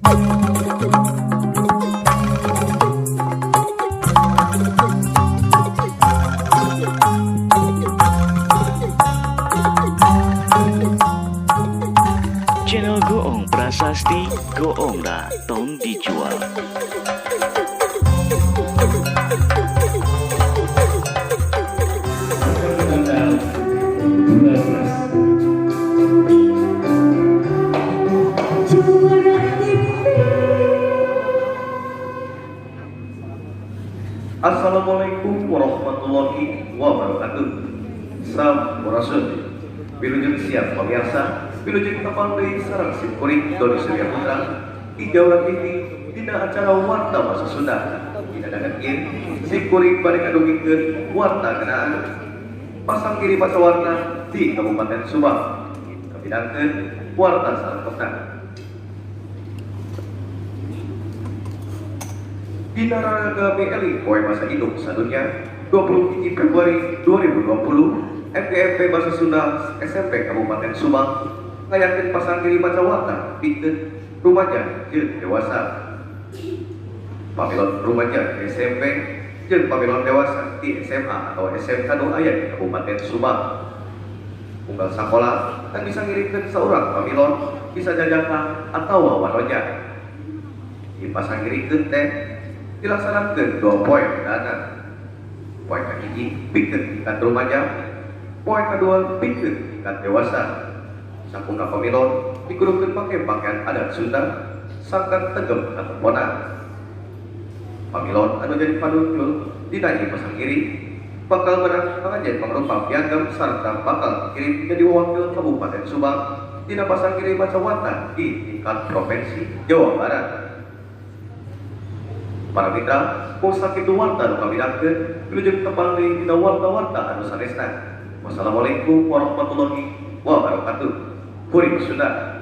Channel Goong Prasasti Goongna tong dijual. Tanggal 12. Juara TV. Assalamualaikum warahmatullahi wabarakatuh. Sampurasun. Wilujeng siang, pemirsa. Wilujeng tepang deui sareng simkuring, Doni Surya Putra, di Jawara TV dina acara Warta Bahasa Sunda. Dina danget ieu, simkuring bade ngadugikeun warta ngeunaan pasanggiri maca warta di Kabupaten Subang. Kapidangkeun warta salengkapna. Dina Raraga Mieling Poe Basa Indung Sadunya, 21 Februari 2020, MGMP Bahasa Sunda SMP Kabupaten Subang ngayakeun pasanggiri maca warta pikeun rumaja jeung dewasa. Pamilon rumaja di SMP jeung pamilon dewasa di SMA atau SMK nu aya di Kabupaten Subang. Unggal sakola kan bisa ngirimkeun saurang pamilon, bisa jajaka atau wanoja. Di pasanggirikeun teh dilaksanakeun 2 poe dana. Poe kahiji pikeun tingkat rumaja, poe kadua pikeun tingkat dewasa. Sakumna pamilon dikudukeun make pakaian adat Sunda sangkan tegem katempona. Pamilon anu jadi panunjul dina ieu pasanggiri bakal menang pangajen mangrupa piagam sarta bakal dikirim jadi wakil Kabupaten Subang dina pasanggiri maca warta di tingkat Provinsi Jawa Barat. Para mitra, mung sakitu warta nu kapidangkeun, wilujeng tepang deui dina warta-warta anu sanesna. Wassalamualaikum warahmatullahi wabarakatuh. Kuring Sunda.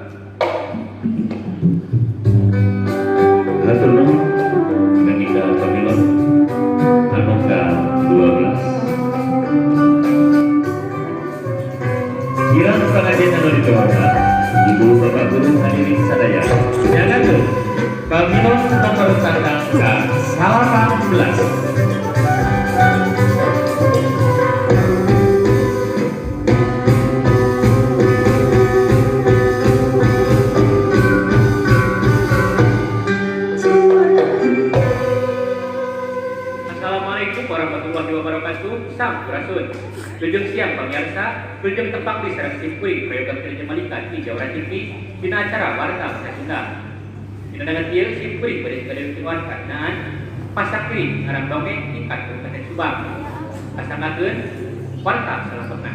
Hatur nuhun ka pamilon anu ka-12. Kirang pangajen anu dihormat, Ibu Bapak Guru, hadirin sadaya. Nyanggakeun pamilon nomor tanggal ka-18. Juara TV. Assalamualaikum warahmatullahi wabarakatuh. Sampurasun. Wilujeng siang, pemirsa. Wilujeng tepang deui sareng simkuring, Prayoga Jemalikan, di Jawara TV dina acara Warta Bahasa Sunda. Dina danget ieu, simkuring bade ngadangukeun warta ngeunaan pasanggiri ngarang dongeng tingkat Kabupaten Subang. Kasanggakeun warta salengkapna.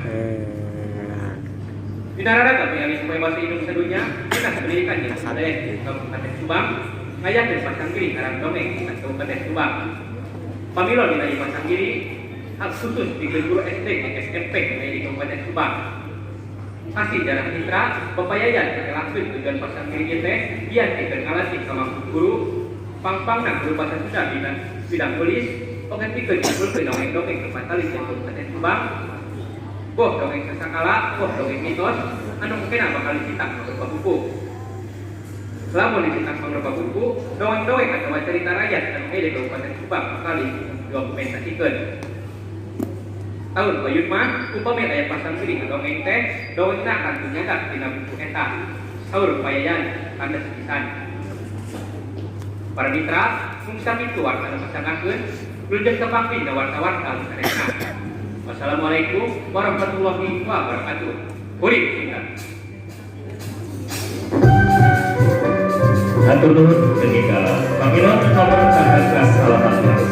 Dina raraga Mieling Poe Basa Indung Sadunya, Dinas Pendidikan jeung Kebudayaan Kabupaten Subang ngayakeun pasanggiri ngarang dongeng tingkat Kabupaten Subang. Pamilon dina ieu pasanggiri hak khusus pikeun guru SD jeung SMP nu aya di Kabupaten Subang. Kasih jarah mitra, Bapak Yayan ngajelakeun tujuan pasanggiri ieu teh ieu pikeun ngalatih kemampuan guru, pangpangna guru bahasa Sunda dina bidang tulis, oge pikeun ngumpulkeun dongeng-dongeng nu patali di Kabupaten Subang. Boh dongeng sasakala, boh dongeng mitos, anu mungkin bakal dicetak berupa buku. Lamun dicetak berupa buku, dongeng-dongeng atau cerita rakyat anu aya di Kabupaten Subang bakal didokumentasikeun. Tahun payun mah, upami aya pasanggiri ngadongeng teh, dongengna akan tinyandak dina buku eta. Saur Pak Yayan tandes pisan. Para mitra, mung sakitu warta anu kasanggakeun, wilujeng tepang dina warta-warta anu sanesna. Wassalamualaikum warahmatullahi wabarakatuh. Kuring Sunda. Hatur nuhun ka pamilon nomor tanggal ka-18. Warahmatullahi wabarakatuh.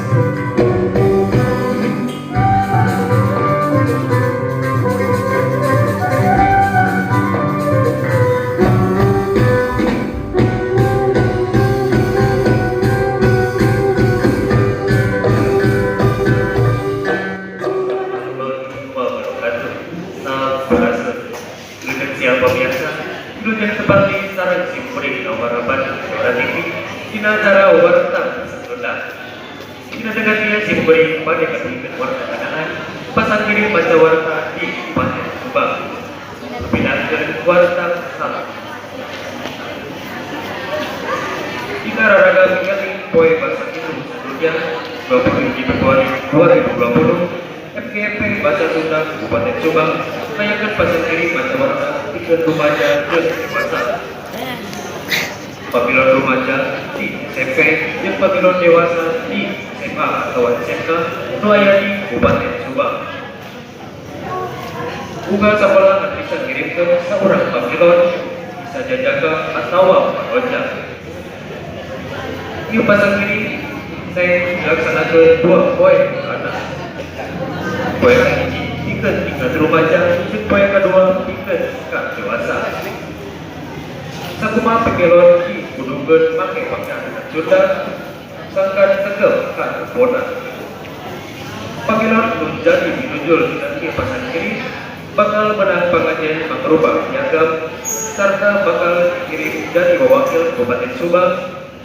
Sampurasun. Wilujeng siang, pemirsa. Wilujeng tepang deui sareng simkuring, Nomor Jawara TV, dina acara Warta Sunda. Dina danget ieu, simkuring bade ngadugikeun warta ngeunaan pasanggiri maca warta di Kabupaten Subang. Kapidangkeun warta salam. Poe Basa Indung Sadunya 21 Februari 2020, FGMP Bahasa Sunda Kabupaten Subang ngayakeun pasanggiri maca warta pikeun rumaja jeung dewasa. Pamilon rumaja di SMP jeung pamilon dewasa di SMA atau SMK nu aya di Kabupaten Subang. Unggal sakola ngan bisa ngirimkeun saurang pamilon, bisa jajaka atawa wanoja. Ieu pasanggiri teh dilaksanakeun dua poe kana. Poe kahiji pikeun tingkat rumaja jeung poe kadua pikeun tingkat dewasa. Sakumaha pamilon dikudukeun make pakaian adat Sunda sangkan tegep katempona. Pamilon nu jadi pinunjul dina ieu pasanggiri bakal menang pangajen mangrupa piagam sarta bakal dikirim jadi wawakil Kabupaten Subang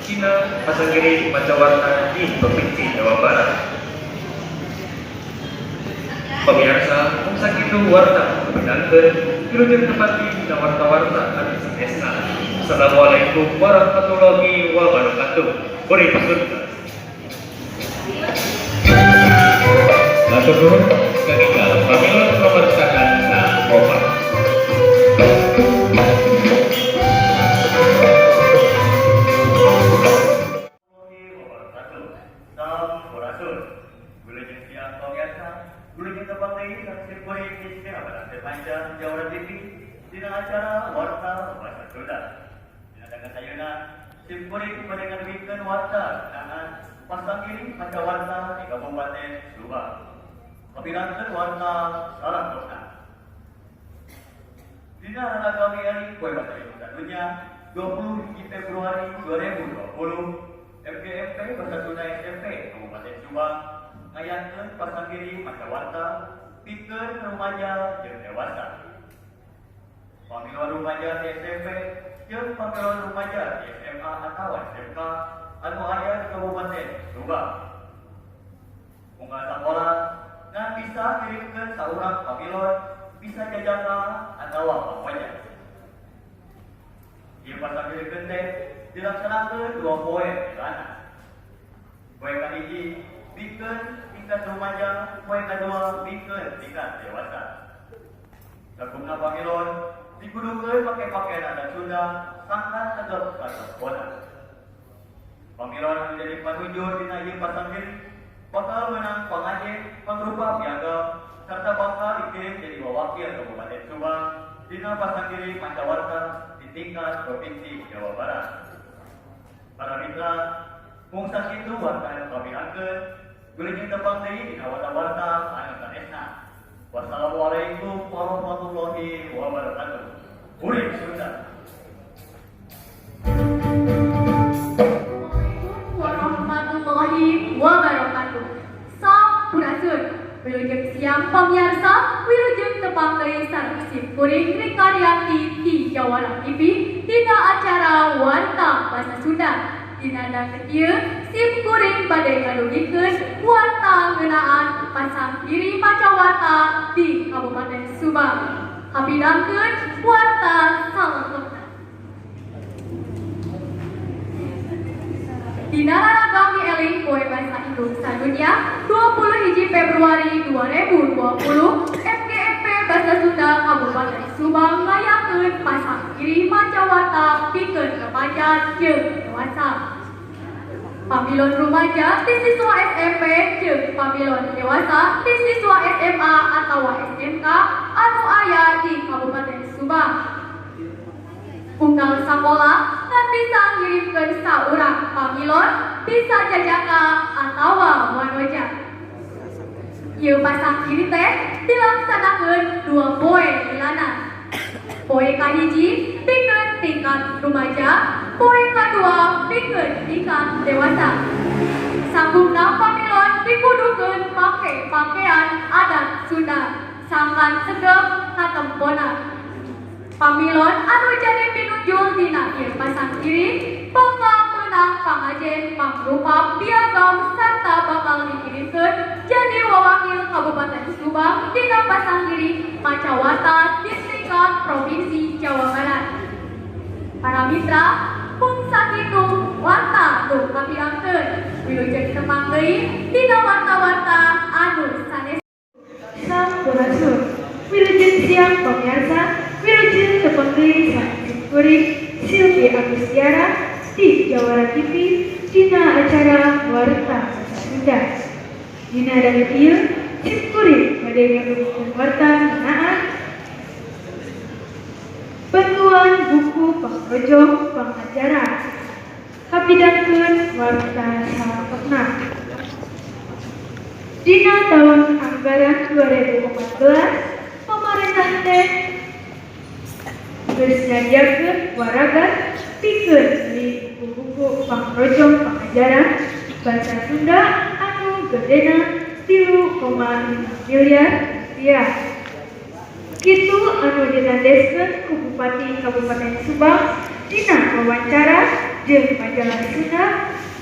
dina pasanggiri maca warta di Provinsi Jawa Barat. Pemirsa, mung sakitu warta kapidangkeun, wilujeng tepang deui dina warta-warta anu sanesna. Assalamualaikum warahmatullahi wabarakatuh. Urip Sunda. Hatur nuhun kanggo pamilon nomor satangna opat. Wabarakatuh. Sampurasun. Wilujeng siang pemirsa, wilujeng tepang deui sareng simkuring di Siaran Panjang Jawara TV dina acara Warta Bahasa Sunda. Dina dangan ayeuna simkuring bade ngadugikeun warta ngeunaan pasanggiri maca warta di Kabupaten Subang. Kapirangkeun warta salengkapna. Dina Rana Eling Poe Basa Indung Sadunya 20 Februari 2020, FGMP Bahasa Sunda SMP Kabupaten Subang ngayakeun pasanggiri maca warta pikeun rumaja jeung dewasa. Pamilon rumaja di SMP jeung pamilon rumaja di SMA atau SMK anu aya di Kabupaten Subang. Unggal sakola ngan bisa ngirimkeun saurang pamilon, bisa jajaka atawa wanoja. Ieu pasanggirikeun teh dilaksanakeun dua poe lilana. Poe kahiji pikeun tingkat rumaja, poe kadua pikeun tingkat dewasa. Sakumna pamilon dikudukeun make pakaian adat Sunda sangkan tegep katempona. Pamilon anu jadi panunjul dina ieu pasanggiri bakal menang pangajen mangrupa piagam serta bakal dikirim jadi wawakil Kabupaten Subang dina pasanggiri maca warta di tingkat Provinsi Jawa Barat. Para mitra, mung sakitu warta anu kapirangkeun, wilujeng tepang deui dina warta-warta anu sanesna. Wassalamualaikum warahmatullahi wabarakatuh. Urip Sunda. Assalamualaikum warahmatullahi wabarakatuh. Sampurasun. Wilujeng siang pemirsa, wilujeng tepang deui sareng simkuring Rika Rianti di Jawara TV dina acara Warta Bahasa Sunda. Dina danget ieu simkuring bade ngadugikeun warta ngeunaan pasanggiri maca warta di Kabupaten Subang. Kapidangkeun warta salengkapna. Dina Raragami Eling Poe Basa Indung Sadunya 21 Februari 2020, FGMP Bahasa Sunda Kabupaten Subang ngayakeun pasanggiri maca warta pikeun remaja jeung dewasa. Pamilon rumaja ti siswa SMP jeung pamilon dewasa ti siswa SMA atawa SMK anu aya di Kabupaten Subang. Unggal sakola ngan bisa ngirimkeun saurang pamilon, bisa jajaka atawa wanoja. Ieu pasanggiri teh dilaksanakeun dua poe lilana. Poe kahiji pikeun tingkat rumaja, poe kadua pikeun tingkat dewasa. Sakumna pamilon dikudukeun make pakaian adat Sunda sangkan segep katempona. Pamilon anu jadi pinunjul dina ieu pasanggiri bakal menang pangajen mangrupa piagam serta bakal dikirimkeun jadi wawakil Kabupaten Subang dina pasanggiri maca warta di tingkat Provinsi Jawa Barat. Para mitra, Mung sakitu warta nu kapirangkeun. Wilujeng tepang deui dina warta-warta anu sanes. Sampurasun. Wilujeng siang pemirsa, wilujeng tepang deui sareng kuring Silvi Agustiara di Jawara TV dina acara Warta Bahasa Sunda. Dina danget ieu sim kuring bade ngadugikeun warta ngeunaan bantuan buku pangrojong pangajaran. Kapidangkeun warta salengkapna. Dina tahun anggaran 2014, pemerintah teh geus nyadiakeun waragat pikeun meuli buku-buku pangrojong pangajaran Bahasa Sunda anu gedena 3,5 miliar rupiah. Kitu anu ditandeskeun ku Bupati Kabupaten Subang dina wawancara jeung majalah Sunda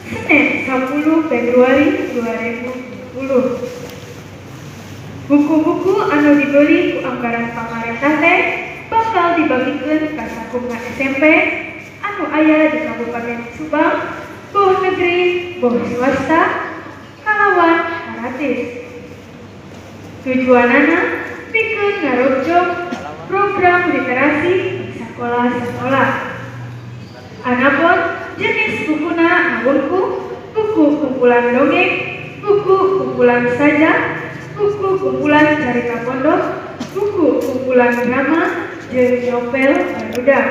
Senin 10 Februari 2020. Buku-buku anu dibeli ku anggaran pamarentah teh bakal dibagikeun ka sakumna SMP anu aya di Kabupaten Subang, boh negeri, boh swasta, kalawan gratis. Tujuanana pikeun ngarojong program literasi di sekolah-sekolah. Anapun jenis bukuna ngawengku buku kumpulan dongeng, buku kumpulan sajak, buku kumpulan carita pondok, buku kumpulan drama, jeung novel barudak.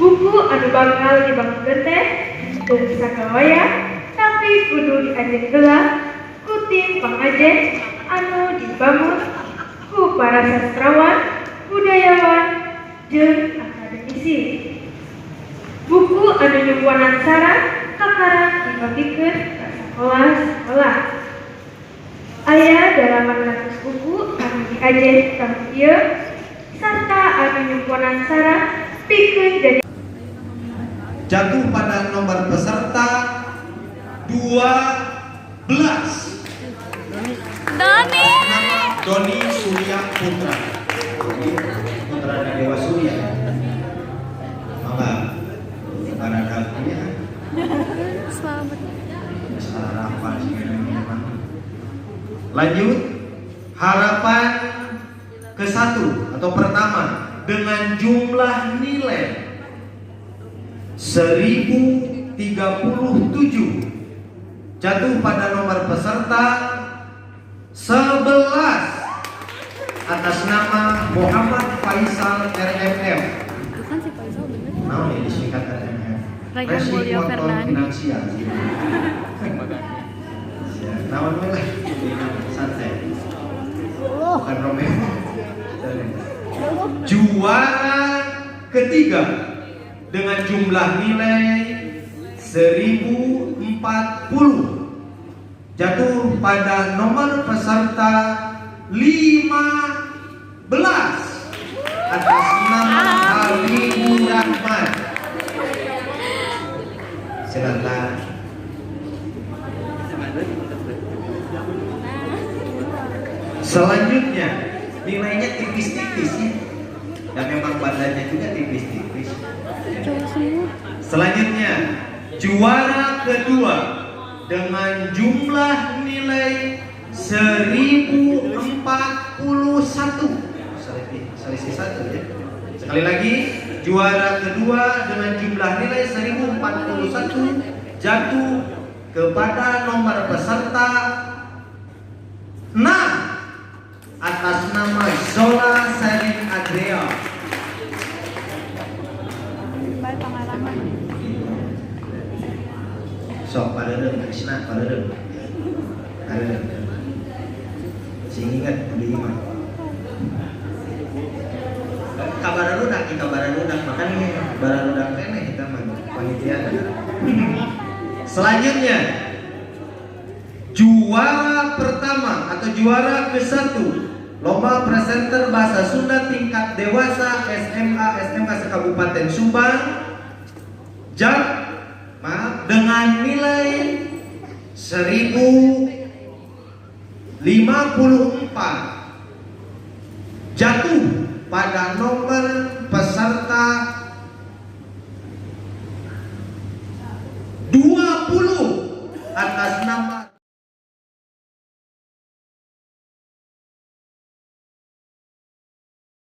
Buku anu bakal dibagikeun teh teu sakawaya, tapi kudu diajen heula ku tim pangajen anu dibangun ku para sastrawan, budayawan, jeung akademisi. Buku anu nyumponan syarat kakarang dibagikeun ka sakolah-sekolah. Aya 800 buku anu diajen tahun ieu sarta anu nyumponan syarat pikeun jadi jatuh pada nomor peserta 12. Doni. Doni Surya Putra. Putra Dewa Surya. Mangga. Barangkali. Selamat. Harapan. Lanjut, harapan ke-1 atau pertama dengan jumlah nilai 1037 jatuh pada nomor peserta 11 atas nama Muhammad Faisal RMF. Bukan si Faisal bener. Nah, ini disingkat RMF. Raihan Resi Mulya Motor Fernandi. Finansial. Ya, naon we lah, santai. Bukan Romeo. Juara ketiga dengan jumlah nilai 1040 jatuh pada nomor peserta 15 atas nama Habibur Rahman. Silakan. Selanjutnya nilainya tipis-tipis ya. Dan memang badannya juga tipis-tipis. Selanjutnya juara kedua dengan jumlah nilai 1041. Selisih satu ya. Sekali lagi, juara kedua dengan jumlah nilai 1041 jatuh kepada nomor peserta 6 atas nama Zola Selin Adria. Sok pareureup Krisna pareureup. Pareureup. Sing ingat di imah. Kabararudak, kabararudak makan bararudak keneh kita mah panitia. Selanjutnya juara pertama atau juara ke-1 lomba presenter bahasa Sunda tingkat dewasa SMA SMK se-Kabupaten Subang dengan nilai 1054 jatuh pada nomor peserta 20 atas nama